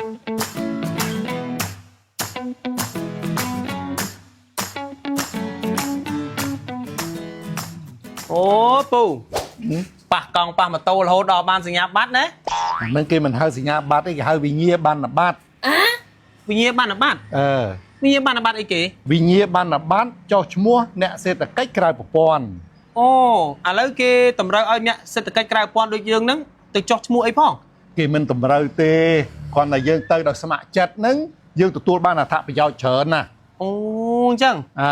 អូពូប៉ះកង់ប៉ះម៉ូតូរហូតដល់បានសញ្ញាបត្រណា មិនគេមិនហៅសញ្ញាបត្រទេគេហៅវិញ្ញាបនបត្រ វិញ្ញាបនបត្រ អឺ វិញ្ញាបនបត្រអីគេ វិញ្ញាបនបត្រចុះឈ្មោះអ្នកសេដ្ឋកិច្ចក្រៅប្រព័ន្ធ អូឥឡូវគេតម្រូវឲ្យអ្នកសេដ្ឋកិច្ចក្រៅប្រព័ន្ធដូចយើងហ្នឹងទៅចុះឈ្មោះអីផង គេមិនតម្រូវទេគ្រាន់តែយើងទៅដោយស្ម័គ្រចិត្តហ្នឹងយើងទទួលបានអត្ថប្រយោជន៍ច្រើនណាស់ អូអញ្ចឹង អា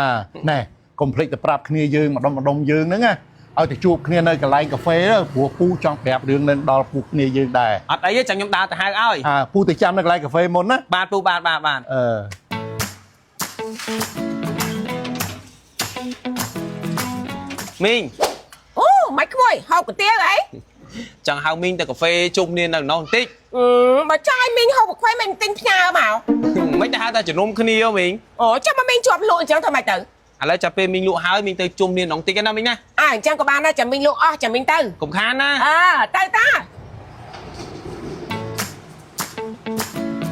ណែកុំភ្លេចទៅប្រាប់គ្នាយើងម្ដុំម្ដុំយើងហ្នឹងណាឲ្យទៅជួបគ្នានៅកន្លែងកាហ្វេទៅព្រោះពូចង់ប្រាប់រឿងហ្នឹងដល់ពូគ្នាយើងដែរ អត់អីទេចាំខ្ញុំដើរទៅហៅឲ្យ អាពូទៅចាំនៅកន្លែងកាហ្វេមុនណា បាទពូបាទបាទបាទ អឺ មីង អូមិនក្មួយហូបកាទៀវអី ចង់ហៅមីងទៅកាហ្វេជុំគ្នានៅនោះបន្តិច អឺបើចង់ឲ្យមីងហូបកាខ្វៃមិនទិញផ្ញើមក មិនទៅហៅតែជំនុំគ្នាហ៎មីង អូចាំមកមីងជាប់លក់អញ្ចឹងធ្វើម៉េចទៅ ឥឡូវចាប់ពេលមីងលក់ហើយមីងទៅជុំគ្នានោះបន្តិចណាមីងណា អើអញ្ចឹងក៏បានដែរចាំមីងលក់អស់ចាំមីងទៅ កុំខានណា អើទៅតា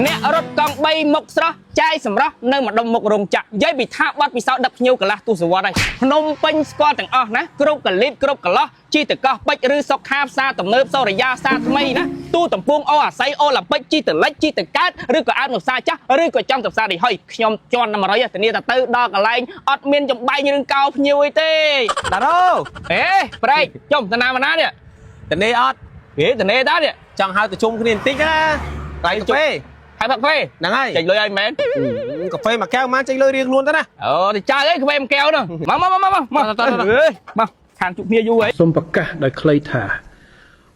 អ្នករត់កង់3មុខស្រស់ចាយសម្រស់នៅម្ដុំមុខរោងចក្រនិយាយពីថាបាត់ពិសោធន៍ដឹកភ្ញៀវកន្លះទសវត្សរ៍ហើយភ្នំពេញស្គាល់ទាំងអស់ណាគ្រប់កលីបគ្រប់កន្លោះជីតកោះពេជ្រឬសុខាផ្សារទំនើបសូរិយាផ្សារថ្មីណាទូតំពងអូអាស័យអូឡាំពិកជីតលិចជីតកើតឬក៏អើតមកផ្សារចាស់ឬក៏ចង់ទៅផ្សាររីហុយខ្ញុំជន់តែ100ធានាថាទៅដល់កន្លែងអត់មានចំបែងរឿងកោភ្ញៀវអីទេ តារ៉ូ អេប្រេកចុំតាណាមកណានេះ តនេអត់ ហេតានេតានេះ ចង់ហៅទៅជុំគ្នាបន្តិចណាកន្លែងកាហ្វេ ហើយផឹកហ្វេ ហ្នឹងហើយ ចេញលុយឲ្យមែន កាហ្វេមួយកែវមកចេញលុយរៀងខ្លួនទៅណា អូទៅចាយអីក្បែរមួយកែវហ្នឹងមកមកមកមកមក តោះតោះតោះ អើយមកខានជួបគ្នាយូរហើយ សូមប្រកាសដោយខ្លីថា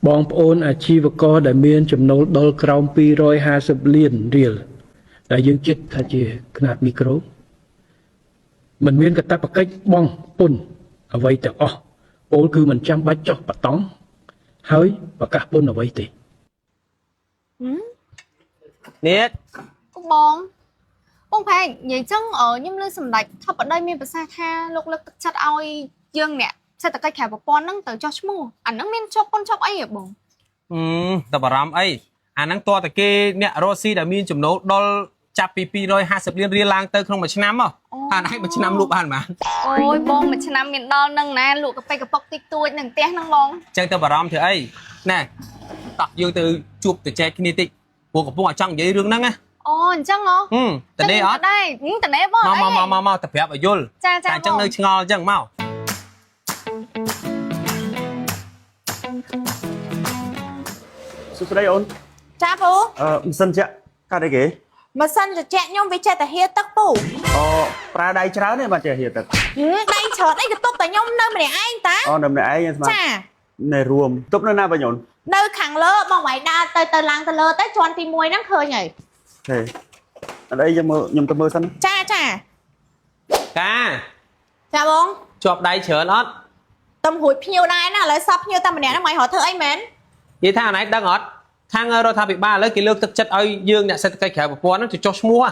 បងប្អូនអាជីវករដែលមានចំណូលដុលក្រោម250លានរៀលដែលយើងជិតថាជាខ្នាតមីក្រូមិនមានកាតព្វកិច្ចបង់ពន្ធអ្វីទាំងអស់ពោលគឺមិនចាំបាច់ចុះបតង់ហើយប្រកាសពន្ធអ្វីទេ នេះ បងបងផែងនិយាយចឹងអឺខ្ញុំលើសម្ដេចធិបតីមានប្រសាសន៍ថាលោកលើកទឹកចិត្តឲ្យយើងអ្នកសេដ្ឋកិច្ចក្រៅប្រព័ន្ធហ្នឹងទៅចោះឈ្មោះអាហ្នឹងមានជាប់ពន្ធជាប់អីហ៎បង អឺតបារម្ភអីអាហ្នឹងតើតែគេអ្នករស់ស៊ីដែលមានចំណូលដល់ចាប់ពី250លានរៀលឡើងទៅក្នុងមួយឆ្នាំហ៎អាហ្នឹងមួយឆ្នាំលក់បានប៉ុន្មាន អូយបងមួយឆ្នាំមានដល់ហ្នឹងណាលក់កាហ្វេកប៉ុកតិចតួចនឹងផ្ទះហ្នឹងបង ចឹងទៅបារម្ភធ្វើអីណែតោះយើងទៅជួបទៅចែកគ្នាតិចព្រោះកំពុងតែចង់និយាយរឿងហ្នឹងណា អូអញ្ចឹងហ៎ ហឹមតនេះអត់ ដែរហឹមតនេះបង មកមកមកមកទៅប្រាប់ឲ្យយល់ ចាចា តែអញ្ចឹង បង នៅឆ្ងល់អញ្ចឹងមក សួស្តីអូន ចាពូ អឺម៉ាស៊ីនជាក់កាត់អីគេ ម៉ាស៊ីនត្រជាក់ខ្ញុំវាចេះតែហៀទឹកពូ អូប្រើដៃច្រើនទេបាទចេះហៀទឹក ហឹមដៃច្រើនអីក៏ទប់តែខ្ញុំនៅម្នាក់ឯងតា អូនៅម្នាក់ឯងស្មាន ចា នៅរួមទប់នៅណាបងអូន នៅខាងលើបងវាយដើរទៅទៅឡើងទៅលើទៅជាន់ទី1ហ្នឹងឃើញហើយ ហេអត់អីយើងមើលខ្ញុំទៅមើលសិន ចាចា កា ចាបង ជាប់ដៃច្រើនអត់ តំរួចភ្ញៀវដែរណាឥឡូវសពភ្ញៀវតែម្នាក់ហ្នឹងមិនរត់ធ្វើអីមែន និយាយថាអាណៃដឹងអត់ខាងរដ្ឋាភិបាលឥឡូវគេលើកទឹកចិត្តឲ្យយើងអ្នកសេដ្ឋកិច្ចក្រៅប្រព័ន្ធហ្នឹងទៅចុះឈ្មោះហ៎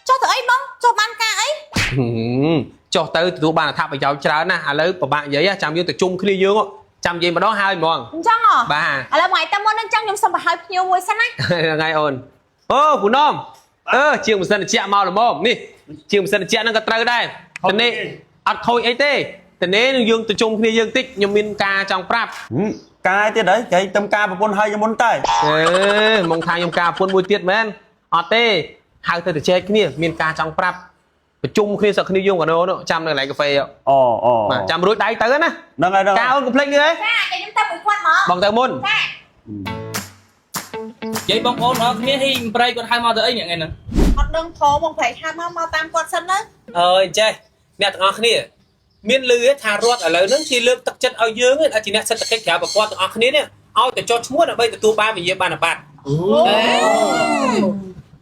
ចុះធ្វើអីបងចុះបានការអី ហឹមចុះទៅទទួលបានអត្ថប្រយោជន៍ច្រើនណាស់ឥឡូវពិបាកនិយាយហ៎ចាំយើងទៅជុំគ្នាយើងហ៎ចាំនិយាយម្ដងហើយហ្មង អញ្ចឹងហ៎ បាទ ឥឡូវមកទៅមុនហ្នឹងអញ្ចឹងខ្ញុំសុំប្រហើយភ្ញៀវមួយសិនណា ហ្នឹងហើយអូនអូពូណំអឺជាងម៉ាស៊ីនត្រជាក់មកល្មមនេះជាងម៉ាស៊ីនត្រជាក់ហ្នឹងក៏ត្រូវដែរតនេះអត់ខូចអីទេតនេះនឹងយើងទៅជុំគ្នាយើងតិចខ្ញុំមានការចង់ប្រាប់ ហឹមកាយទៀតហើយគេទៅការប្រពន្ធហើយមុនតែ អេមកថាខ្ញុំការប្រពន្ធមួយទៀតមែនអត់ទេហៅទៅទៅចែកគ្នាមានការចង់ប្រាប់ប្រជុំគ្នាសឹកគ្នាយើងក៏នោះចាំនៅកន្លែងកាហ្វេហ៎ អូអូ បាទចាំរួចដៃទៅណា ហ្នឹងហើយហ្នឹង ការអូនកុំភ្លេចនេះហ៎ ចាតែខ្ញុំទៅមួយគាត់ហ្មង បងទៅមុន ចា និយាយបងប្អូនអរគ្នាហ៊ីប្រៃគាត់ហៅមកទៅអីថ្ងៃហ្នឹង អត់ដឹងផងបងប្រែកថាមកមកតាមគាត់សិនណា អើយចេះអ្នកទាំងអស់គ្នាមានលឺថារដ្ឋឥឡូវហ្នឹងគេលើកទឹកចិត្តឲ្យយើងឲ្យជាអ្នកសេដ្ឋកិច្ចក្រៅប្រព័ន្ធទាំងអស់គ្នានេះឲ្យទៅចុះឈ្មោះដើម្បីទទួលបានវិញ្ញាបនបត្រ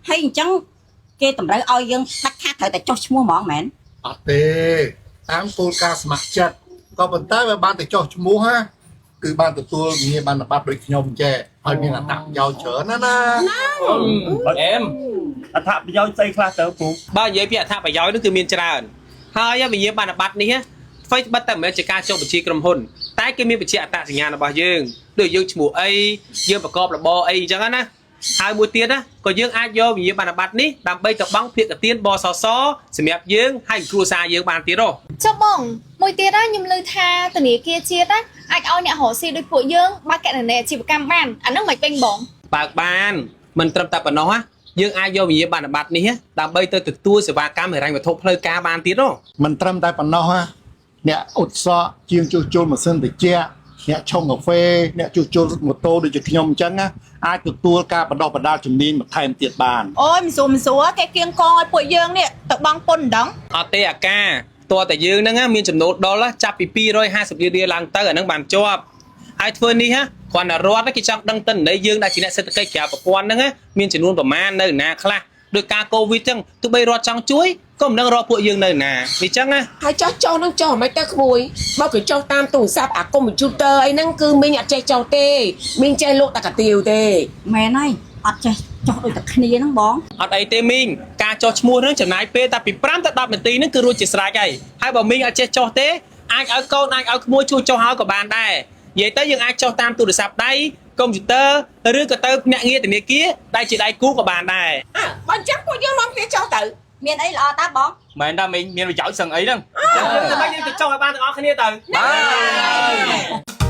ហើយអញ្ចឹងគេតម្រូវឲ្យយើងដាច់ខាតត្រូវតែចុះឈ្មោះហ្មងមែន អត់ទេតាមគោលការណ៍ស្ម័គ្រចិត្តក៏ប៉ុន្តែបើបានទៅចុះឈ្មោះហ่าគឺបានទទួលវិញ្ញាបនបត្រដូចខ្ញុំចេះហើយមានអត្ថប្រយោជន៍ច្រើនណាស់ណា អែម អត្ថប្រយោជន៍ស្អីខ្លះទៅពូ បើនិយាយពីអត្ថប្រយោជន៍នោះគឺមានច្រើនហើយវិញ្ញាបនបត្រនេះអ្វីត្បិតតែមិនមែនជាការចុះបញ្ជីក្រុមហ៊ុនតែគេមានបញ្ជាអត្តសញ្ញាណរបស់យើងដូចយើងឈ្មោះអីយើងប្រកបរបរអីអញ្ចឹងណា ហើយមួយទៀតណាក៏យើងអាចយកវិញ្ញាបនបត្រនេះដើម្បីទៅបង់ភាគទានបសសសម្រាប់យើងហើយគ្រួសារយើងបានទៀតហ៎ ចុះបងមួយទៀតណាខ្ញុំឮថាធនាគារជាតិណាអាចឲ្យអ្នករកស៊ីដូចពួកយើងបើកកណន័យអាជីវកម្មបានអាហ្នឹងមិនពេញបង បើកបានមិនត្រឹមតែប៉ុណ្ណោះណាយើងអាចយកវិញ្ញាបនបត្រនេះដើម្បីទៅទទួលសេវាកម្មហិរញ្ញវត្ថុផ្លូវការបានទៀតហ៎ មិនត្រឹមតែប៉ុណ្ណោះណាអ្នកអ៊ុតសក់ជាងជួសជុលម៉ាស៊ីនត្រជាក់អ្នកឆុងកាហ្វេអ្នកជួសជុលម៉ូតូដូចជាខ្ញុំអញ្ចឹងណាអាចទទួលការបណ្ដុះបណ្ដាលជំនាញបន្ថែមទៀតបាន អូយមិនស្រួលមិនស្រួលគេគៀងកងឲ្យពួកយើងនេះទៅបង់ពន្ធមិនដឹង អត់ទេអាការតើតែយើងហ្នឹងណាមានចំណូលដុលណាចាប់ពី250លានរៀលឡើងទៅអាហ្នឹងបានជាប់ហើយធ្វើនេះណាគ្រាន់តែរដ្ឋណាគេចង់ដឹងទិន្នន័យយើងដែលជាអ្នកសេដ្ឋកិច្ចក្រៅប្រព័ន្ធហ្នឹងណាមានចំនួនប្រមាណនៅណាខ្លះដោយការកូវីដចឹងទោះបីរដ្ឋចង់ជួយក៏មិនដឹងរកពួកយើងនៅណាវាចឹងណា ហើយចោះចោះនឹងចោះមិនទៅក្មួយបើគេចោះតាមទូរស័ព្ទអាកុំព្យូទ័រអីហ្នឹងគឺមីងអត់ចេះចោះទេមីងចេះលក់តែកាទៀវទេ មែនហើយអត់ចេះចុះដូចតែគ្នាហ្នឹងបង អត់អីទេមីងការចោះឈ្មោះហ្នឹងចំណាយពេលតែពី5ទៅ10នាទីហ្នឹងគឺរួចជាស្រេចហើយហើយបើមីងអត់ចេះចោះទេអាចឲ្យកូនអាចឲ្យក្មួយជួយចោះឲ្យក៏បានដែរនិយាយទៅយើងអាចចោះតាមទូរស័ព្ទដៃកុំព្យូទ័រឬក៏ទៅភ្នាក់ងារធនាគារដែលជាដៃគូក៏បានដែរ អើបើអញ្ចឹងពួកយើងនាំគ្នាចោះទៅ មានអីល្អតាបង មែនតាមីងមានប្រយោជន៍សឹងអីហ្នឹង យើងទៅមកយើងទៅចោះឲ្យបានទាំងអស់គ្នាទៅ បាទ